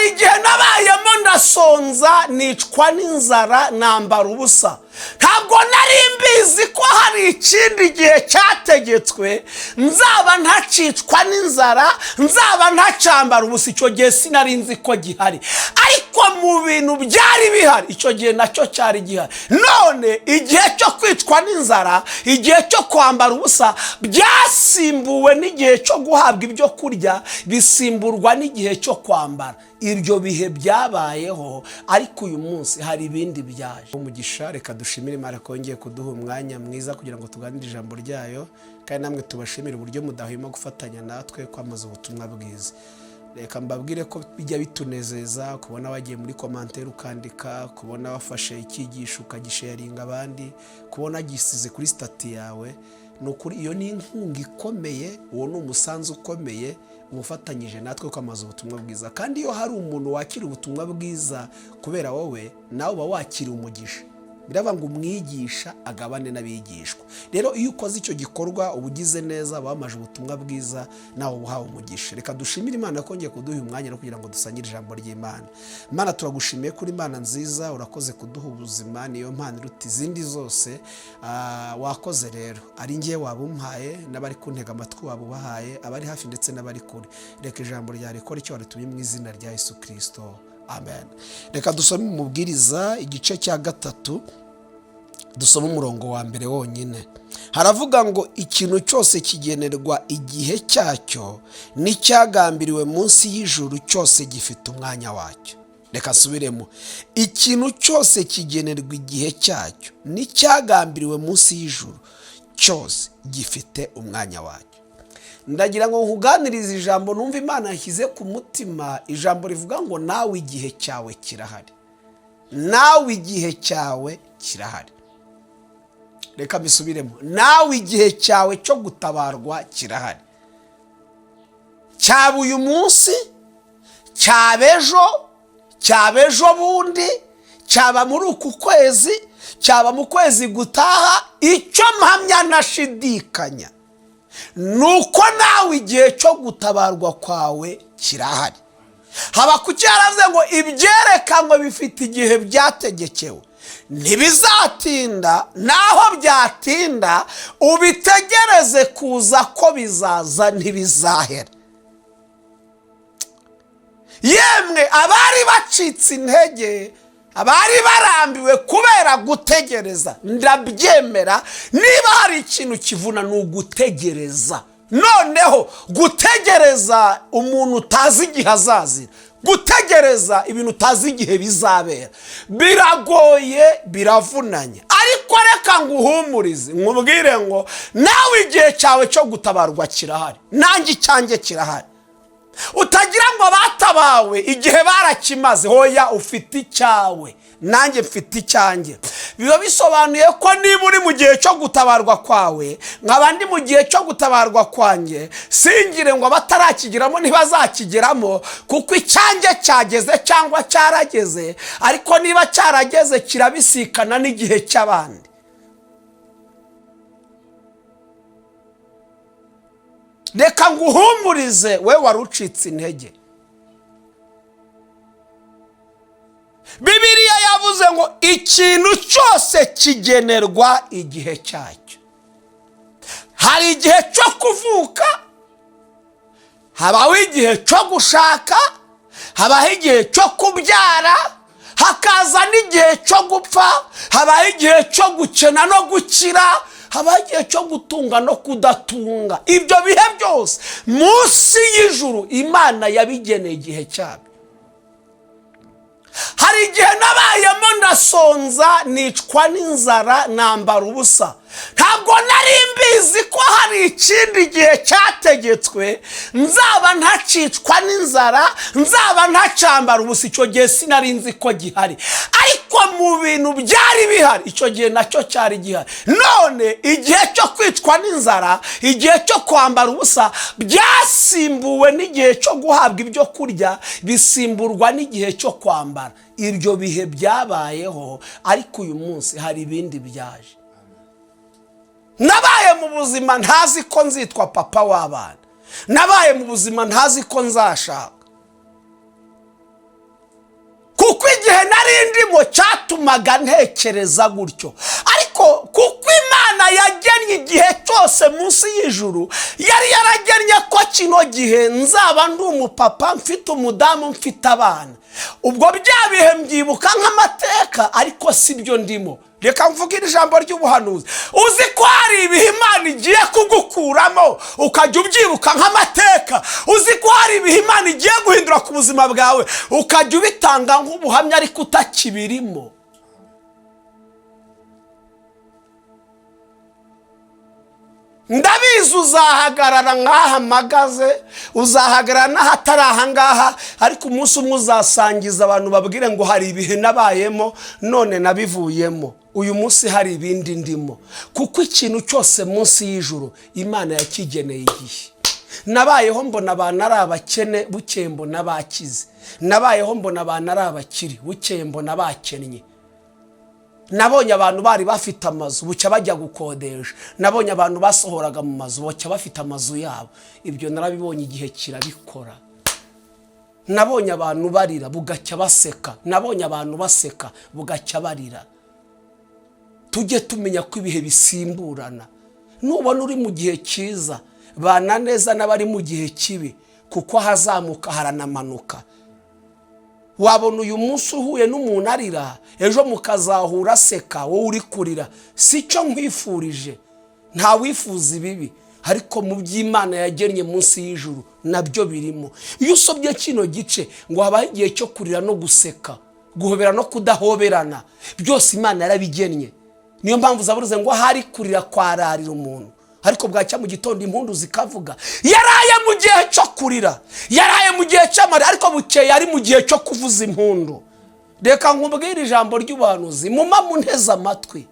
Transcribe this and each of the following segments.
Hari igihe nabayemo ndasonza, nicwa n'inzara, nambara ubusa. Ntabwo nari mbizi ko hari ikindi gihe cyategetswe nzaba ntacicwa n'inzara, nzaba ntacambara ubusa. Icyo gihe sinari nzi ko gihari, ariko mu bintu byari bihari icyo gihe nacyo cyari gihari. None igihe cyo kwicwa n'inzara, igihe cyo kwambara ubusa byasimbuwe n'igihe cyo guhabwa ibyo kurya, bisimburwa n'igihe cyo kwambara. Ibyo bihe byabayeho, ariko uyu munsi hari ibindi byaje. Umugisha, reka dushimire Imana ko yongeye kuduha umwanya mwiza kugira ngo tuganire ijambo ryayo, kandi namwe tubashimire uburyo mudahwema gufatanya natwe kwamaza ubutumwa bwiza. Reka mbabwire ko bijya bitunezeza kubona wagiye muri commentaire ukandika, kubona wafashe icyigisho ukagisharinga abandi, kubona gisize kuri status yawe. Ni ukuri iyo ni inkunga ikomeye, uwo ni umusanzu ukomeye ufatanyije natwe kwamaza ubutumwa bwiza. Kandi iyo hari umuntu wakira ubutumwa bwiza kubera wowe, nawe uba wakira umugisha. Biravuga ngo umwigisha agabane n'abigishwa. Rero iyo ukoze icyo gikorwa uba ugize neza, wamaje ubutumwa bwiza, nawe uba uhawe umugisha. Reka dushimire Imana ko ngiye kuduha umwanya no kugira ngo dusangire ijambo ry'Imana. Imana, turagushimiye kuri Imana nziza, urakoze kuduha ubuzima, niyo mpano iruta izindi zose. Wakoze rero, ari ngiye waba umpaye, n'abari kuntega amatwi waba ubahaye, abari hafi ndetse n'abari kure. Reka ijambo ryawe rikora icyo waritumye mu izina rya Yesu Kirisito, amen. Reka dusome Umubwiriza igice cya 3, dusome umurongo wa mbere wonyine. Haravuga ngo: "Ikintu cyose kigenerwa igihe cyacyo, n'icyagambiriwe munsi y'ijuru cyose gifite umwanya wacyo." Reka nsubiremo: ikintu cyose kigenerwa igihe cyacyo, n'icyagambiriwe munsi y'ijuru cyose gifite umwanya wacyo. Ndagira ngo nkuganirize ijambo numva Imana yashyize ku mutima, ijambo rivuga ngo nawe igihe cyawe kirahari, nawe igihe cyawe kirahari. Reka mbisubiremo: nawe igihe cyawe cyo gutabarwa kirahari. Cyaba uyu munsi, cyaba ejo, cyaba ejo bundi, cyaba muri uku kwezi, cyaba mu kwezi gutaha. Icyo mpamya ntashidikanya ni uko nawe igihe cyo gutabarwa kwawe kirahari. Habakuki yaravuze ngo ibyerekanwe bifite igihe byategekewe, ntibizatinda. Naho byatinda, ubitegereze kuza ko bizaza, ntibizahera. Yemwe abari bacitse intege, abari barambiwe kubera gutegereza, ndabyemera. Niba hari ikintu kivuna ni ugutegereza. Noneho gutegereza umuntu utazi igihe azazira, gutegereza ibintu utazi igihe bizabera, biragoye, biravunanye. Ariko reka nguhumurize, nkubwire ngo nawe igihe cyawe cyo gutabarwa kirahari, nanjye icyanjye kirahari. Utagira ngo abatabawe igihe barakimaze. Hoya, ufite icyawe, nanjye mfite icyanjye. Biba bisobanuye ko niba uri mu gihe cyo gutabarwa kwawe, nkaba ndi mu gihe cyo gutabarwa kwanjye, singire ngo abatarakigeramo ntibazakigeramo, kuko icyanjye cyageze cyangwa cyarageze. Ariko niba cyarageze, kirabisikana n'igihe cy'abandi. Reka nguhumurize we wari ucitse intege. Bibiliya yavuze ngo ikintu cyose kigenerwa igihe cyacyo. Hari igihe cyo kuvuka, habaho igihe cyo gushaka, habaho igihe cyo kubyara, hakaza n'igihe cyo gupfa, habaho igihe cyo gukena no gukira, habaho igihe cyo gutunga no kudatunga. Ibyo bihe byose munsi y'ijuru Imana yabigeneye igihe cyabyo. Hari igihe nabayemo ndasonza, nicwa n'inzara, nambara ubusa. Ntabwo nari mbizi ko hari ikindi gihe cyategetswe nzaba ntacicwa n'inzara, nzaba ntacambara ubusa. Icyo gihe sinari nzi ko gihari, ariko mu bintu byari bihari icyo gihe nacyo cyari gihari. None igihe cyo kwicwa n'inzara, igihe cyo kwambara ubusa byasimbuwe n'igihe cyo guhabwa ibyo kurya, bisimburwa n'igihe cyo kwambara. Ibyo bihe byabayeho, ariko uyu munsi hari ibindi byaje. Nabaye mu buzima ntazi ko nzitwa papa w'abana, nabaye mu buzima ntazi ko nzashaka. nari ndimo cyatumaga ntekereza gutyo. Ariko kuko Imana yagennye igihe cyose munsi y'ijuru, yari yaragennye ko kino gihe nzaba ndi umupapa, mfite umudamu, mfite abana. Ubwo bya bihe mbyibuka nk'amateka, ariko si byo ndimo. Reka mvuge iri jambo ry'ubuhanuzi. Uzi ko hari ibihe Imana igiye kugukuramo ukajya ubyibuka nk'amateka? Uzi ko hari ibihe Imana igiye guhindura ku buzima bwawe ukajya ubitanga nk'ubuhamya ariko utakibirimo? Ndabizi uzahagarara nk'aha mpagaze, uzahagarara n'ahatari aha ngaha, ariko umunsi umwe uzasangiza abantu babwire ngo hari ibihe nabayemo none nabivuyemo, uyu munsi hari ibindi ndimo. Kuko ikintu cyose munsi y'ijuru Imana yakigeneye igihe. Nabayeho mbona abantu ari abakene, bukeye mbona bakize. Nabayeho mbona abantu ari abakire, bukeye mbona bakennye. Nabonye abantu bari bafite amazu bucya bajya gukodesha. Nabonye abantu basohoraga mu mazu bucya bafite amazu yabo. Ibyo narabibonye, igihe kirabikora. Nabonye abantu barira bugacya baseka. Nabonye abantu baseka bugacya barira. Tujye tumenya ko ibihe bisimburana. Nubona uri mu gihe cyiza, bana neza n'abari mu gihe kibi, kuko hazamuka haranamanuka. Wabona uyu munsi uhuye n'umuntu arira, ejo mukazahura aseka, wowe uri kurira. Si cyo nkwifurije, ntawifuza ibibi, ariko mu by'Imana yagennye munsi y'ijuru nabyo birimo. Iyo usobye kino gice ngo habaho igihe cyo kurira no guseka, guhobera no kudahoberana, byose Imana yarabigennye. Niyo mpamvu zabuze ngo hari kurira kwararira umuntu, ariko bwacya mu gitondo impundu zikavuga. Yaraye mu gihe cyo kurira, yaraye mu gihe cy'amarira, ariko bukeye ari mu gihe cyo kuvuza impundu. Reka nkubwire ijambo ry'ubuhanuzi, muma munteze amatwi,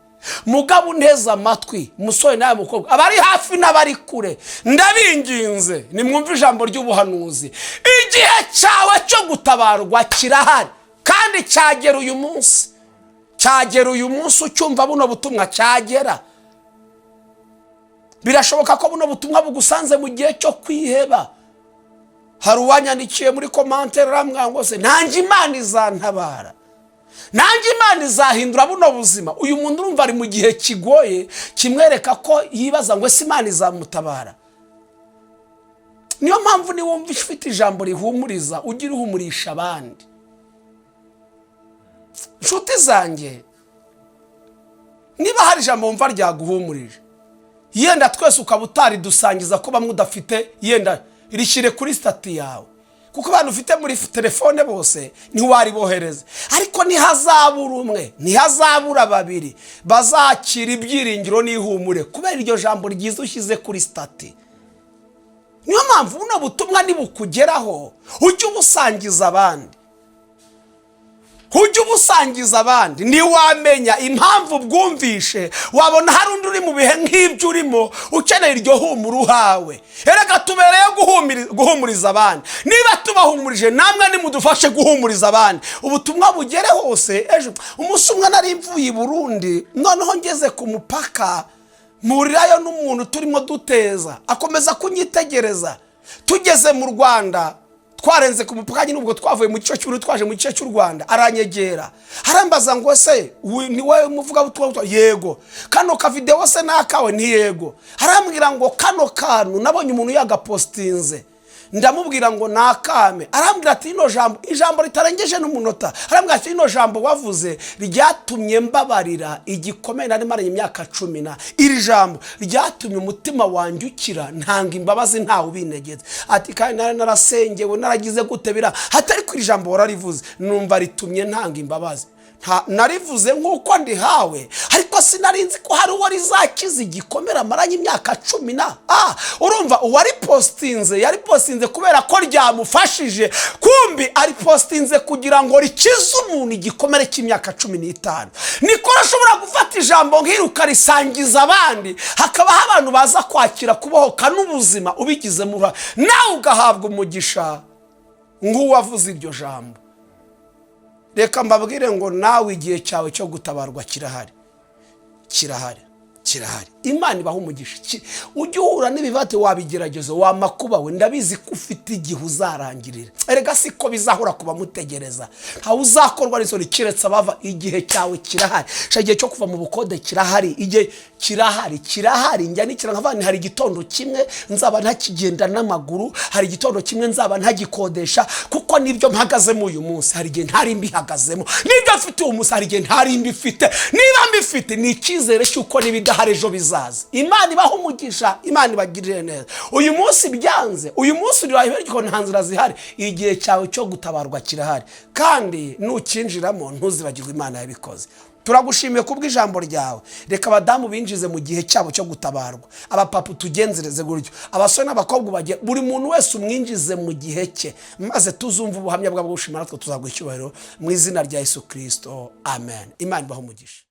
mugabo unteze amatwi, musore nawe mukobwa, abari hafi n'abari kure, ndabinginze nimwumve ijambo ry'ubuhanuzi. Igihe cyawe cyo gutabarwa kirahari, kandi cyagera uyu munsi. Cyagera uyu munsi ucyumva buno butumwa, cyagera. Birashoboka ko buno butumwa bugusanze mu gihe cyo kwiheba. Hari uwanyandikiye muri commentaire arambwira ngo se nanjye Imana izantabara, nanjye Imana izahindura buno buzima. Uyu muntu urumva ari mu gihe kigoye, kimwereka ko yibaza ngo ese Imana izamutabara. Niyo mpamvu niwumva ufite ijambo rihumuriza, ujye urihumurisha abandi. Nshuti zanjye, niba hari ijambo wumva ryaguhumurije, yenda twese ukaba utaridusangiza ko bamwe udafite, yenda rishyire kuri stati yawe, kuko abantu ufite muri telefone bose ntiwaribohereza. Ariko ntihazabura umwe, ntihazabura babiri bazakira ibyiringiro n'ihumure kubera iryo jambo ryiza ushyize kuri stati. Niyo mpamvu buno butumwa nibukugeraho ujye ubusangiza abandi, ujye ubusangiza abandi. Ntiwamenya impamvu bwumvishe, wabona hari undi uri mu bihe nk'ibyo urimo ukeneye iryo humura uhawe. Erega tubereyeho guhumuriza abandi. Niba tubahumurije, namwe nimudufashe guhumuriza abandi, ubutumwa bugere hose. Ejo umunsi umwe nari mvuye i Burundi, noneho ngeze ku mupaka mpurirayo n'umuntu turimo duteza, akomeza kunyitegereza. Tugeze mu Rwanda, twarenze ku mupaka nyine, ubwo twavuye mu gice cy'Uburundi twaje mu gice cy'u Rwanda, aranyegera arambaza ngo se ni wowe umuvugabutumwa? Yego. Kano ka video se nakawe? Ni yego. Arambwira ngo kano kantu nabonye umuntu yagapostinze, ndamubwira ngo nakame. Arambwira ati ino jambo, ijambo ritarengeje n'umunota, arambwira ati ino jambo wavuze ryatumye mbabarira igikomere nari maranye imyaka 10 na iri jambo ryatumye umutima wanjye ukira, ntanga imbabazi ntawe ubinegetse. Ati kandi nari narasengewe, naragize gute bira, hatari ku ijambo wararivuze, numva ritumye ntanga imbabazi. Narivuze nk'uko ndihawe, ariko sinarinzi ko hari uwo rizakiza igikomere amaranye imyaka 10 na. Urumva uwaripostinze yaripostinze kubera ko ryamufashije, kumbi aripostinze kugira ngo rikize umuntu igikomere cy'imyaka 15. Niko ashobora gufata ijambo nk'iri ukarisangiza abandi, hakabaho abantu baza kwakira kubohoka n'ubuzima ubigizemo uruhare, nawe ugahabwa umugisha nk'uwavuze iryo jambo. Reka mbabwire ngo nawe igihe cyawe cyo gutabarwa kirahari, kirahari, kirahari. Imana ibaha umugisha. Ujye uhura n'ibibate wabigeragezo wamakuba we, ndabizi ko ufite igihe uzarangirira. Erega siko bizahora ku bamutegereza, ntawe uzakorwa n'isoni keretse abava. Igihe cyawe kirahari. Sha, igihe cyo kuva mu bukode kirahari, igihe kirahari, kirahari. Njya nikira nkavuga nti hari igitondo kimwe nzaba ntakigenda n'amaguru, hari igitondo kimwe nzaba ntagikodesha, kuko nibyo mpagazemo uyu munsi hari igihe ntari mbihagazemo, nibyo mfite uyu munsi hari igihe ntari mbifite. Niba mbifite, ni icyizere cy'uko n'ibidahari ejo bizaza. Imana ibaha umugisha, Imana ibagirire neza. Uyu munsi byanze, uyu munsi urahera ko nta nzira zihari, igihe cyawe cyo gutabarwa kirahari, kandi nukinjiramo ntuzibagirwe Imana yabikoze. Turagushimiye kubw'ijambo ryawe. Reka abadamu binjize mu gihe cyabo cyo gutabarwa, abapapa utugenzereze gutyo, abasore n'abakobwa ubage, buri muntu wese umwinjize mu gihe cye, maze tuzumve ubuhamya bwabo bushima, natwe tuzaguha icyubahiro mu izina rya Yesu Kirisito, amen. Imana ibahe umugisha.